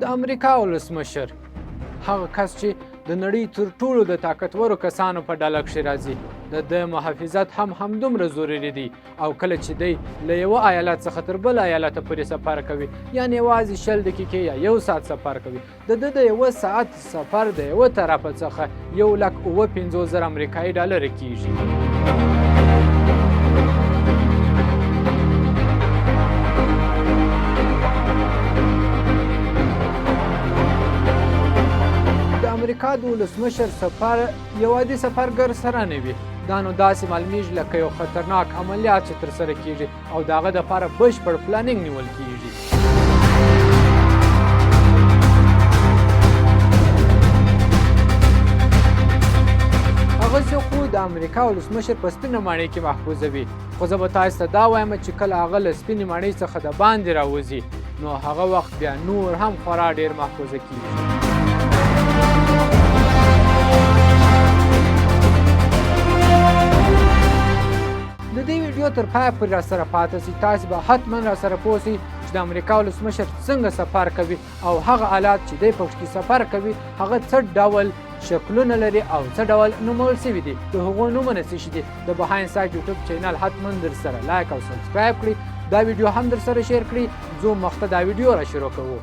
د امریکا ولسمشر، هغه کس چې د نړۍ تر ټولو د طاقتورو کسانو په ډله کښې راځي، د ده محافظت هم همدومره ضروري دی. او کله چې دی له یوه ایالت څخه تر بل ایالته پورې سفر کوي، یعنې یوازې 20 دقیقې یا یو ساعت سفر کوي، د ده د یوه ساعت سفر د یوه طرفه څخه 1,57,000 امریکایي ډالر کیږي. د امریکا د ولسمشر سفر یو عادي سفرګر سره نه وي. دا نو داسې معلومیږي لکه یو خطرناک عملیات چې ترسره کیږي او د هغه دپاره بشپړ planning نیول کیږي. هغسې خو د امریکا ولسمشر په سپینه ماڼۍ کې محفوظه وي، خو زه به تاسو ته دا وایم چې کله هغه له سپینې ماڼۍ څخه د باندې راوځي نو هغه وخت بیا نور هم خورا ډیر محفوظه کیږي. د دې ویډیو تر پایه پورې را سره پاتې شئ، تاسو به حتما را سره پوه شئ چې د امریکا ولسمشر څنګه سفر کوي او هغه آلات چې دی پکې سفر کوي هغه څه ډول شکلونه لري او څه ډول نومول شوي دي، د هغو نومونه څه شي دي. د بهاین سایټ یوټیوب channel حتما در سره like او subscribe کړئ، دا ویډیو هم در سره share کړئ. ځو مخته دا ویډیو را شروع کوو.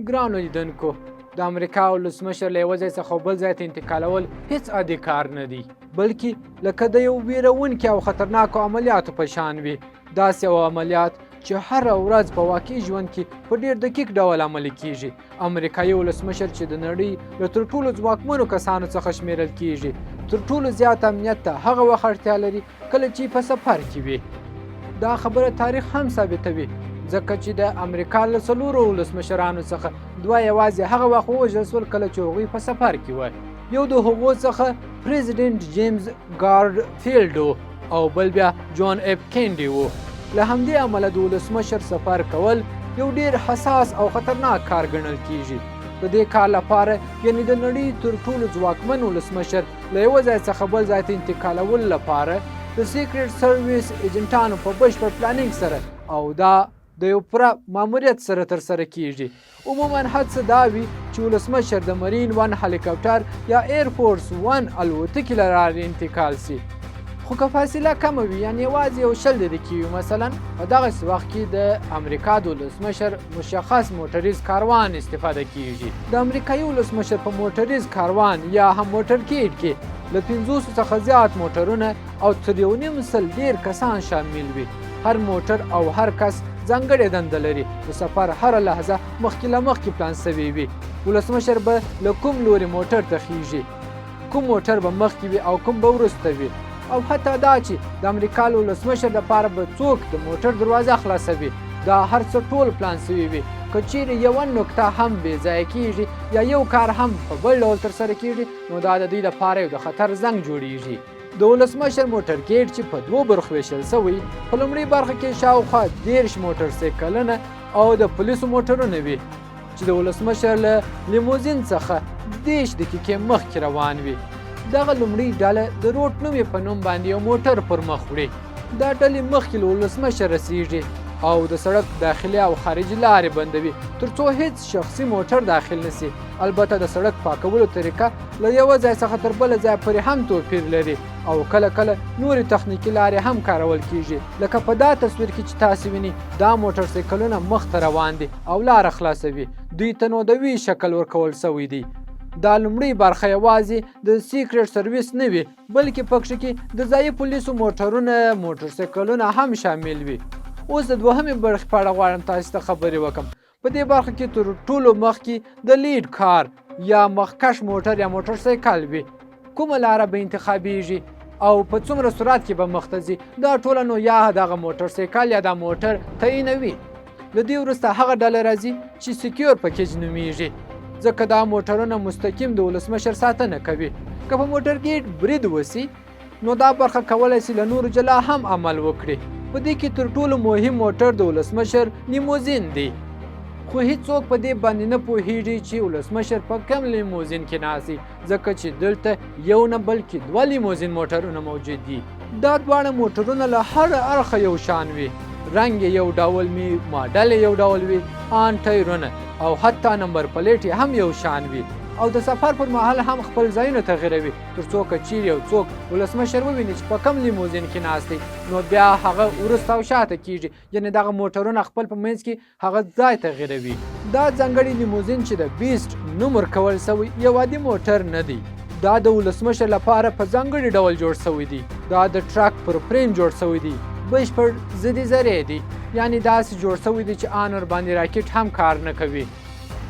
ګرانو لیدونکو، د امریکا ولسمشر له یوه ځای څخه بل ځای ته انتقالول هیڅ عادي کار نه دی، بلکې لکه د یو ویرونکي او خطرناکو عملیاتو په شان وي. داسې یو عملیات چې هره ورځ په واقعي ژوند کې په ډیر دقیق ډول عملي کیږي. امریکایي ولسمشر چې د نړۍ له تر ټولو ځواکمنو کسانو څخه شمیرل کیږي، تر ټولو زیات امنیت ته هغه وخت اړتیا لري کله چې په سفر کې وي. دا خبره تاریخ هم ثابتوي، ځکه چې د امریکا له څلورو ولسمشرانو څخه دوه یوازې هغه وخت ووژل شول کله چې هغوی په سفر کې وه. یو د هغو څخه پریزیډنټ جیمز ګارفیلډ او بل بیا جان اف کینډي وو. له همدې امله د ولسمشر سفر کول یو ډیر حساس او خطرناک کار ګڼل کیږي. د دې کار لپاره، یعنی د نړۍ تر ټولو ځواکمن ولسمشر له یوه ځای څخه بل ځای ته انتقالولو لپاره، د Secret Service ایجنټانو په بشپړ planning سره او دا د یو پوره ماموریت سره ترسره کیږي. عموما هڅه دا وي چې ولسمشر د Marine One هلیکاپټر یا Air Force One الوتکې له لارې انتقال سي، خو که فاصله کمه وي، یعنې یوازې یو 20 دقیقې وي مثلا، په دغسې وخت کې د امریکا د ولسمشر مشخص موټریز کاروان استفاده کیږي. د امریکایي ولسمشر په موټریز کاروان یا هم motorcade کې له 50 څخه زیات موټرونه او تر 1.5 ډیر کسان شامل وي. هر موټر او هر کس ځانګړې دنده لري. د سفر هره لحظه مخکې له مخکې پلان سوې وي. ولسمشر به له کوم لوري موټر ته خیږي، کوم موټر به مخکې وي او کوم به وروسته وي، او حتی دا چې د امریکا له ولسمشر لپاره به څوک د موټر دروازه خلاصوي، دا هر څه ټول پلان سوي وي. که چیرې یوه نکته هم بې ځایه کیږي یا یو کار هم په بل ډول ترسره کیږي، نو دا د دوی لپاره یو د خطر زنګ جوړیږي. د ولسمشر motorcade چې په دوو برخو ویشل شوی، په لومړۍ برخه کې شاوخوا 30 موټر سایکلونه او د پولیسو موټرونه وي چې د ولسمشر له لیموزین څخه 30 دقیقې مخکې روان وي. دغه لومړۍ ډله د روټ نومې په نوم باندې یو موټر پر مخ وړي. دا ډلې مخکې له ولسمشر رسیږي او د سړک داخلي او خارجي لارې بندوي ترڅو هیڅ شخصي موټر داخل نسی. البته د سړک پاکولو طریقه له یوه ځای څخه تر بله ځای پورې هم توپیر لري او کله کله نورې تخنیکي لارې هم کارول کیږي، لکه په دا تصویر کې چې تاسو وینئ، دا موټر سایکلونه مخته روان دي او لاره خلاصوي. دوی ته نو د V شکل ورکول شوی دی. دا لومړۍ برخه یوازې د Secret Service نه وي، بلکې پکښې کې د ځایي پولیسو موټرونه، موټر سایکلونه هم شامل وي. اوس د دوهمې برخې په اړه غواړم تاسو ته خبرې وکړم. په دې برخه کې تر ټولو مخکې د lead car یا مخکش موټر یا موټر سایکل وي. کومه لاره به انتخابیږي او په څومره سرعت کې به مخته ځي، دا ټوله نو یا دغه موټر سایکل یا دا موټر تعینوي. له دې وروسته هغه ډله راځي چې secure package نومیږي، ځکه دا موټرونه مستقیم د ولسمشر ساتنه کوي. که په motorcade برید وسي نو دا برخه کولای شي له نورو جلا هم عمل وکړي. په دې کې تر ټولو مهم موټر د ولسمشر لیموزین دی. خو هیڅوک په دې باندې نه پوهیږي چې ولسمشر په کوم لیموزین کې ناست دی، ځکه چې دلته یو نه بلکې دوه لیموزین موټرونه موجود دي. دا دواړه موټرونه له هر اړخه یو شان وي، رنګ یې یو ډول وي، ماډل یې یو ډول وي، آن ټایرونه او حتی نمبر پلیټ یې هم یو شان وي او د سفر پر مهال هم خپل ځایونه تغیروي، تر څو که چیرې یو څوک ولسمشر وویني چې په کوم لیموزین کې ناست دی، نو بیا هغه وروسته او شاته کیږي، یعنې دغه موټرونه خپل په منځ کې هغه ځای تغیروي. دا ځانګړی لیموزین چې د بیسټ نوم ورکول شوی یو عادي موټر نه دی. دا د ولسمشر لپاره په ځانګړي ډول جوړ شوی دی. دا د ټرک پر فریم جوړ شوی دی، بشپړ ضد ذرې دی، یعنې داسې جوړ شوی دی چې آن ورباندې راکټ هم کار نه کوي.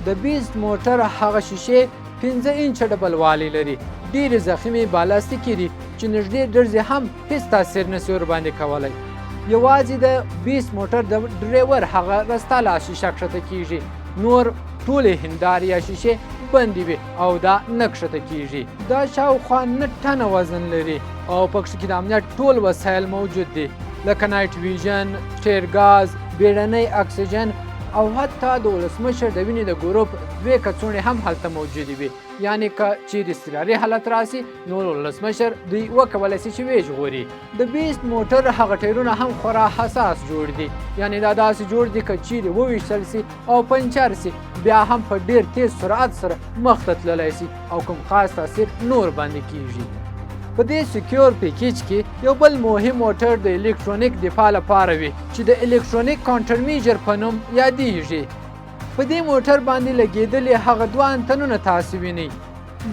د بیسټ موټر هغه شیشې 5 انچه ډبلوالی لري، ډېرې ضخیمې بالاستیکي دي چې نږدې ډرزې هم هیڅ تاثیر نشي ورباندې کولی. یوازې د بیس موټر د ډریور هغه رستا لاس شیشه کښته کیږي، نور ټولې هندارې یا شیشې بندې وي او دا نه کښته کیږي. دا شاوخوا 9 ټنه وزن لري او پکښې کې د امنیت ټول وسایل موجود دي، لکه night vision، tear gas، بیړنی اکسیجن او حتی د ولسمشر د وینې د ګروپ دوې کڅوڼې هم هلته موجودې وي، یعنې که چیرې اضطراري حالت راسي نو ولسمشر دوی وکولی سي چې ویې ژغوري. د بیست موټر هغه ټیرونه هم خورا حساس جوړ دي، یعنې دا داسې جوړ دي که چیرې وویشتل سي او پنچر سي بیا هم په ډیر تیز سرعت سره مخته تللی سي او کوم خاص تاثیر نور باندې کیږي. په دې secure package کې یو بل مهم موټر د الکترونیک دفاع لپاره وي چې د electronic countermeasure په نوم یادیږي. په دې موټر باندې لګېدلي هغه دوه انتنونه تاسو وینئ،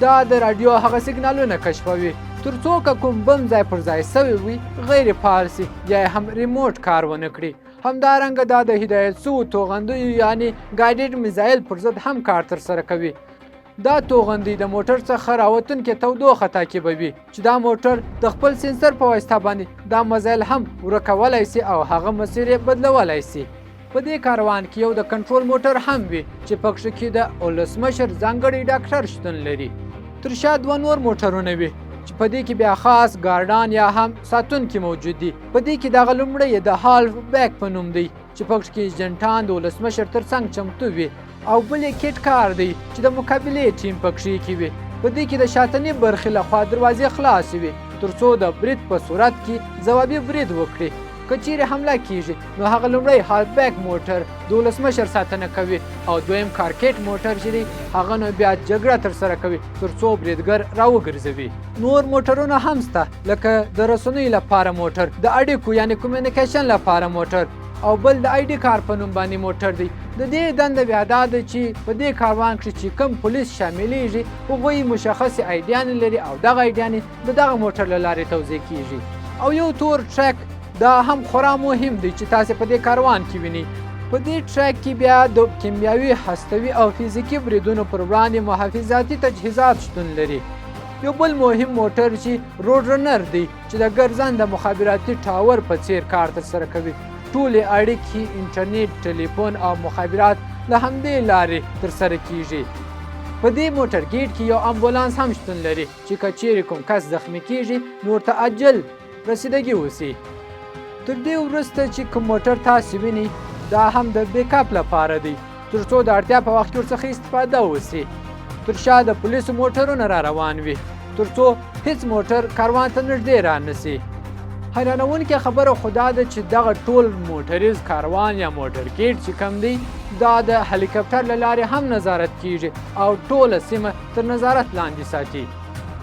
دا د راډیو هغه سیګنالونه کشفوي تر څو که کوم بم ځای پر ځای سوی وي غیر فعال سي یا هم ریموټ کار ونه کړي. همدارنګه دا د هدایت سوو توغندیو یعنې guided missile پر ضد هم کار ترسره کوي. دا توغندی د موټر څخه راوتونکې تودوخه تعقیبوي چې دا موټر د خپل سنسر په واسطه باندې دا میزایل هم ورکولای سي او هغه مسیر یې بدلولای سي. په دې کاروان کې یو د کنټرول موټر هم وي چې پکښې کې د ولسمشر ځانګړی ډاکټر شتون لري. تر شا دوه نور موټرونه وي چې په دې کې بیا خاص ګارډان یا هم ساتونکي موجود دي. په دې کې دغه لومړی د هالف بیک په نوم دی چې پکښې کې ایجنټان د ولسمشر تر څنګ چمتو وي، او بل یې کیټ کار دی چې د مقابلې ټیم پکښې کې وي. په دې کې د شاتني برخې لخوا دروازې خلاصې وي تر څو د برید په صورت کې ځوابي برید وکړي. که چیرې حمله کیږي نو هغه لومړی هالف بیک موټر د ولسمشر ساتنه کوي او دویم کارکیټ موټر چې دی هغه نو بیا جګړه ترسره کوي تر څو بریدګر راوګرځوي. نور موټرونه هم سته لکه د رسنیو لپاره موټر، د اړیکو یعنې communication لپاره موټر، او بل د ID کار په نوم باندې موټر دی. د دې دنده بیا دا ده چې په دې کاروان کې چې کوم پولیس شاملیږي هغوی مشخصې آیډیانې لري او دغه آیډیانې د دغه موټر له لارې توزیع کیږي. او یو تور ټرک دا هم خورا مهم دی چې تاسې په دې کاروان کې وینئ. په دې ټرک کې بیا د کیمیاوي، هستوي او فزیکي بریدونو پر وړاندې محافظاتي تجهیزات شتون لري. یو بل مهم موټر چې روډ رنر دی چې د ګرځنده مخابراتي ټاور په څیر کار ترسره کوي، ټولې اړیکې، انټرنیټ، ټلیفون او مخابرات له همدې لارې ترسره کیږي. په دې موټر ګیټ کې یو امبولانس هم شتون لري چې که چیرې کوم کس زخمی کیږي نو ورته عاجل رسیدګي وسي. تر دې وروسته چې کوم موټر تاسو وینئ دا هم د بیک اپ لپاره دی تر څو د اړتیا په وخت کې ورڅخه استفاده وسي. تر شا د پولیسو موټرونه را روان وي تر څو هیڅ موټر کاروان ته نږدې را نسي. حیرانوونکې خبره خو دا ده چې دغه ټول موټریز کاروان یا موټرکیټ چې کوم دی دا د هلیکپټر له لارې هم نظارت کیږي او ټوله سیمه تر نظارت لاندې ساتي.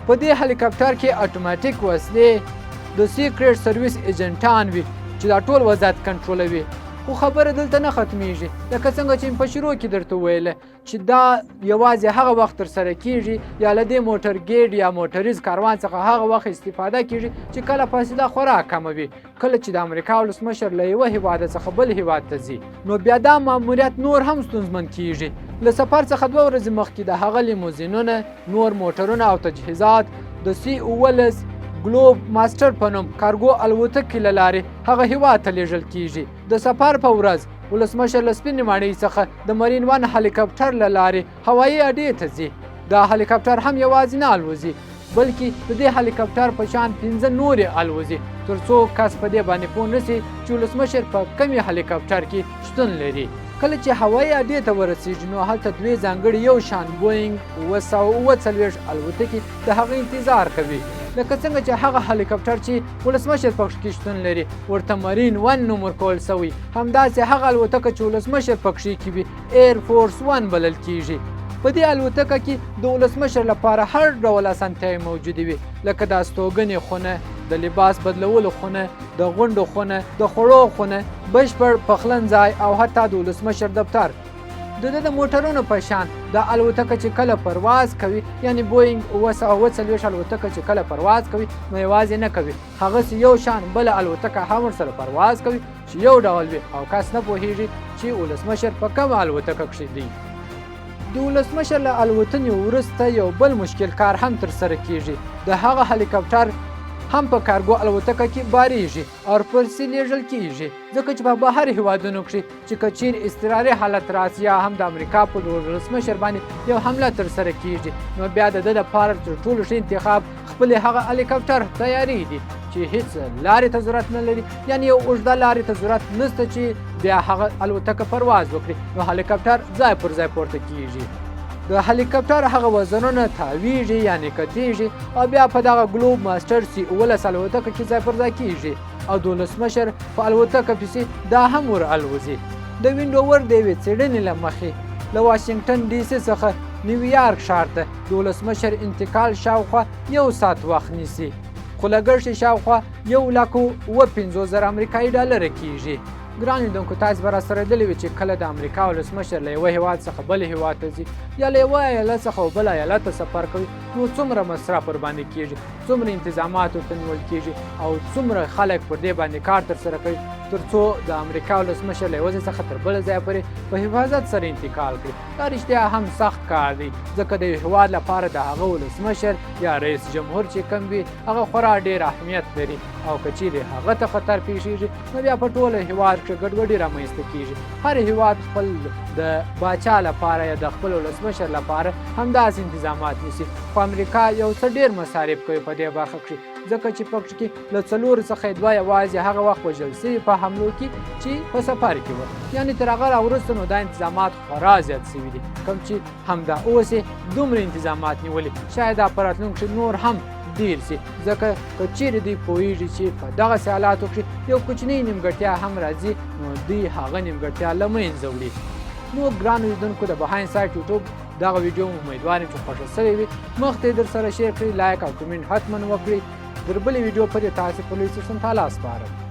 په دې هلیکپټر کې اتوماتیک وسلې، د Secret Service ایجنټان وي چې دا ټول وضعیت کنټرولوي. خو خبره دلته نه ختمیږي، لکه څنګه چې په شروع کې درته وویله چې دا یوازې هغه وخت ترسره کیږي یا له دې موټر ګیډ یا موټریز کاروان څخه هغه وخت استفاده کیږي چې کله فاصله خورا کمه وي. کله چې د امریکا ولسمشر له یوه هیواده څخه بل هیواد ته ځي نو بیا دا ماموریت نور هم ستونزمن کیږي. له سفر څخه 2 ورځې مخکې د هغه لیموزینونه، نور موټرونه او تجهیزات د C-17 ګلوب ماسټر په نوم کارګو الوتکې له لارې هغه هیواد ته لیږل کیږي. د سفر په ورځ ولسمشر له سپینې ماڼۍ څخه د Marine One هلیکپټر له لارې هوایي اډې ته ځي. دا هلیکپټر هم یوازې نه الوزي بلکې د دې هلیکپټر په شان 5 نورې الوزي تر څو کس په دې باندې پوه نه سي چې ولسمشر په کومې هلیکپټر کې شتون لري. کله چې هوایي اډې ته ورسیږي، نو هلته دوې ځانګړې یو شان بوینګ 747 الوتکې د هغه انتظار کوي. لکه څنګه چې هغه هلیکاپټر چې ولسمشر پکښې کې شتون لري ورته Marine One نوم ورکول شوی، همداسې هغه الوتکه چې ولسمشر پکښې کې وي Air Force One بلل کیږي. په دې الوتکه کې د ولسمشر لپاره هر ډول اسانتیاوې موجودې وي، لکه د استوګنې خونه، د لباس بدلولو خونه، د غونډو خونه، د خوړو خونه، بشپړ پخلنځای او حتی د ولسمشر دفتر. د ده د موټرونو په شان د الوتکه چې کله پرواز کوي، یعنی بوینګ 747 الوتکه چې کله پرواز کوي نو یوازې نه کوي، هغسې یو شان بله الوتکه هم ورسره پرواز کوي چې یو ډول وي او کس نه پوهیږي چې ولسمشر په کومه الوتکه کښې دی. د ولسمشر له الوتنې وروسته یو بل مشکل کار هم ترسره کیږي. د هغه هلیکاپټر هم په کارګو الوتکه کې باریږي او ورپسې لیږل کیږي، ځکه چې په بهر هیوادونو کښې چې که چیرې اضطراري حالت راسي یا هم د امریکا په ولسمشر باندې یو حمله ترسره کیږي، نو بیا د ده لپاره تر ټولو ښه انتخاب خپلې هغه هلیکاپټر تیارې دي چې هیڅ لارې ته ضرورت نه لري، یعنی یو اوږده لارې ته ضرورت نشته چې بیا هغه الوتکه پرواز وکړي، نو هلیکاپټر ځای پر ځای پورته کیږي. د هلیکاپټر هغه وزنونه تاویږي یعنی کتیږي او بیا په دغه Globemaster C-17 الوتکه کې ځای پر ځای کیږي او د ولسمشر په الوتکه پسې دا هم ور الوزي. د وینډوور د یوې څېړنې له مخې له واشنګټن ډي سي څخه نیویارک ښار ته د ولسمشر انتقال شاوخوا یو ساعت وخت نیسي، خو لګښت یې شاوخوا 1,57,000 امریکایي ډالره کیږي. ګران لیدونکو، تاسو به راسره لیدلي وي چې کله د امریکا ولسمشر له یوه هیواد څخه بل هیواد ته ځي یا له یوه ایالت څخه بل ایالت ته سفر کوي، نو څومره مصرف ورباندې کیږي، څومره انتظامات ورته نیول کیږي او څومره خلک پر دې باندې کار ترسره کوي ترڅو د امریکا ولسمشر له یوه ځای څخه تر بل ځایه پورې په حفاظت سره انتقال کړي. دا رښتیا هم سخت کار دی، ځکه د یو هیواد لپاره د هغه ولسمشر یا رئیس جمهور چې کوم وي هغه خورا ډېر اهمیت لري او که چیرې هغه ته خطر پیښیږي نو بیا په ټوله هیواد کې ګډوډي رامنځته کیږي. هر هیواد خپل د باچا لپاره یا د خپل ولسمشر لپاره همداسې انتظامات نیسي، خو امریکا یو څه ډېر مصارف کوي په دې برخه کې، ځکه چې پکې کې له 4 څخه 2 یوازې هغه وخت وژل شوي په حملو کې چې په سفر کې وه، یعنی تر هغه را وروسته نو دا انتظامات خورا زیات شوي دي، کوم چې همدا اوس یې دومره انتظامات نیولي، شاید دا په راتلونکي کښې نور هم ډیر شي، ځکه که چیرې دوی پوهیږي چې په دغسې حالاتو کښې یو کوچنۍ نیمګړتیا هم راځي نو دوی هغه نیمګړتیا له منځه وړي. نو ګرانو لیدونکو، د بهاین سایټ یوټیوب دغه ویډیو امیدوار یم چې خوښه شوې وي. مخته یې در سره share کړئ، like او comment حتما وکړئ. در بلې ویډیو پورې تاسې په لوی څښتن تعالی سپارم.